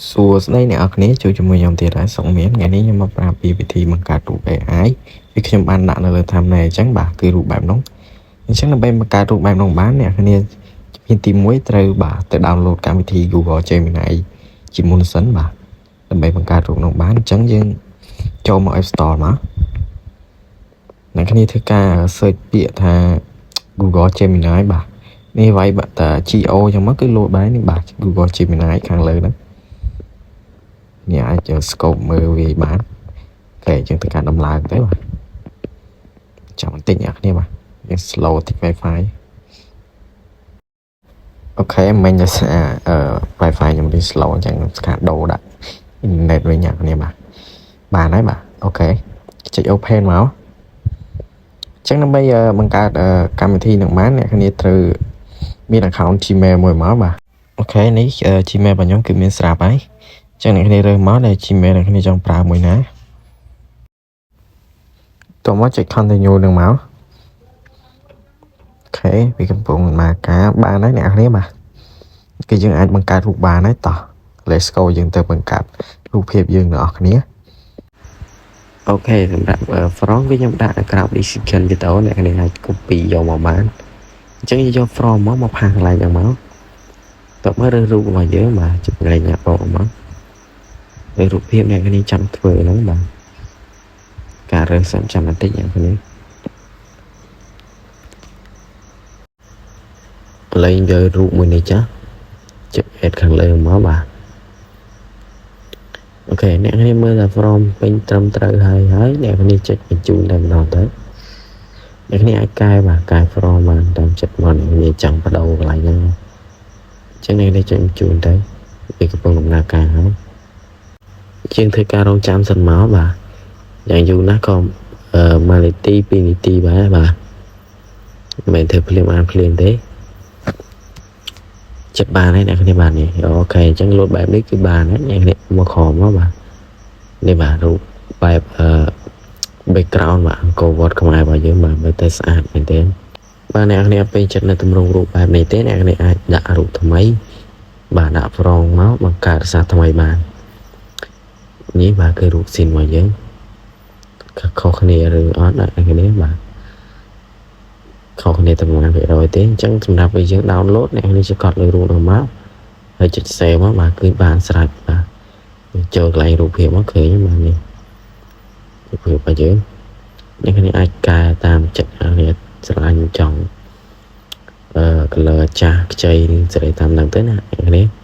សួស្តីអ្នកនរគ្នាជួបជាមួយខ្ញុំទៀតហើយសុកមានថ្ងៃនេះខ្ញុំមកប្រាប់ពីវិធីបង្កើតរូប AI វាខ្ញុំបានដាក់នៅលើ thumbnail អញ្ចឹងបាទគឺរូបបែបនោះអញ្ចឹងដើម្បីបង្កើតរូបបែបនោះបានអ្នកគ្នាជំហានទី1ត្រូវបាទទៅ download កម្មវិធី Google Gemini ជាមុនសិនបាទដើម្បីបង្កើតរូបនោះបានអញ្ចឹងយើងចូលមក App Store មកអ្នកគ្នាធ្វើការ search ពាក្យថា Google Gemini បាទនេះវាយបាទតា GO អញ្ចឹងមកគឺ load បាននេះបាទ Google Gemini ខាងលើហ្នឹងនេះអាច scope មើលវាបាន OK យើងធ្វើការដំឡើងទៅបាទចាំបន្តិចអ្នកគ្នាបាទយើង slow តិច Wi-Fi OK មិញដោយសារអឺ Wi-Fi ខ្ញុំនេះ slow អញ្ចឹងខ្ញុំស្កាដូរដាក់ internet វិញអ្នកគ្នាបាទបានហើយបាទ OK ចុច open មកអញ្ចឹងដើម្បីបង្កើតកម្មវិធីនឹងបានអ្នកគ្នាត្រូវមាន account Gmail មួយមកបាទ OK នេះ Gmail របស់ខ្ញុំគឺមានស្រាប់ហើយអញ្ចឹងអ្នកគ្នារើសមកដែល Gmail អ្នកគ្នាចង់ប្រើមួយណាតោះមកចុច continue នឹងមក OK វាកំពុងមកការបានហើយអ្នកគ្នាបាទគឺយើងអាចបង្កើតរូបបានហើយតោះ let's go យើងទៅបង្កើតរូបភាពយើងទាំងអស់គ្នា OK សម្រាប់ prompt គឺខ្ញុំដាក់នៅក្រោម description វីដេអូអ្នកគ្នាអាច copy យកមកបានអញ្ចឹងយើងយក prompt មកមក paste កន្លែងហ្នឹងមកតបមករើសរូបរបស់យើងបាទចុចកន្លែងញ៉ាំបកមករើសរូបភាពអ្នកគ្នាចង់ធ្វើហ្នឹងបាទការរើសសិនចាំបន្តិចអ្នកគ្នាឥឡូវយករូបមួយនេះចាស់ចុច add ខាងលើមកបាទ OK អ្នកគ្នាមើលតែ prompt ពេញត្រឹមត្រូវហើយហើយអ្នកគ្នាចុចបញ្ជូនតែម្ដងទៅអ្នកគ្នាអាចកែបាទកែ prompt បានតាមចិត្តមកអ្នកគ្នាចង់បដូរកន្លែងហ្នឹងអញ្ចឹងអ្នកគ្នាចុចបញ្ជូនទៅវាកំពុងដំណើរការហើយជាងធ្វើការរងចាំសិនមកបាទយ៉ាងយូរណាស់ក៏1នាទី2នាទីបាទបាទមិនមែនធ្វើភ្លាមអានភ្លាមទេចិត្តបានហើយអ្នកគ្នាបាទនេះ OK អញ្ចឹងលោតបែបនេះគឺបានហើយអ្នកគ្នាមកក្រោមមកបាទនេះបាទរូបបែបអឺ background បាទអង្គរវត្តខ្មែររបស់យើងបាទមើលទៅស្អាតមែនទែនបាទអ្នកគ្នាពេញចិត្តនៅទម្រង់រូបបែបនេះទេអ្នកគ្នាអាចដាក់រូបថ្មីបាទដាក់ prompt មកបង្កើតសារថ្មីបាននេះបាទគឺរូបស៊ីនរបស់យើងខុសគ្នាឬអត់អ្នកគ្នាបាទខុសគ្នាតែប្រហែលភាគរយទេអញ្ចឹងសម្រាប់ពេលយើង download អ្នកនេះจะកត់លើរូបនោះមកហើយចុច save មកបាទគឺបានស្រេចបាទចូលកន្លែងរូបភាពមកឃើញបាទនេះរូបភាពរបស់យើងអ្នកនេះអាចកែតាមចិត្តអ្នកស្រឡាញ់ចង់អឺ color ចាស់ខ្ចីនឹងសេរីតាមហ្នឹងទៅណាអ្នកនេះ។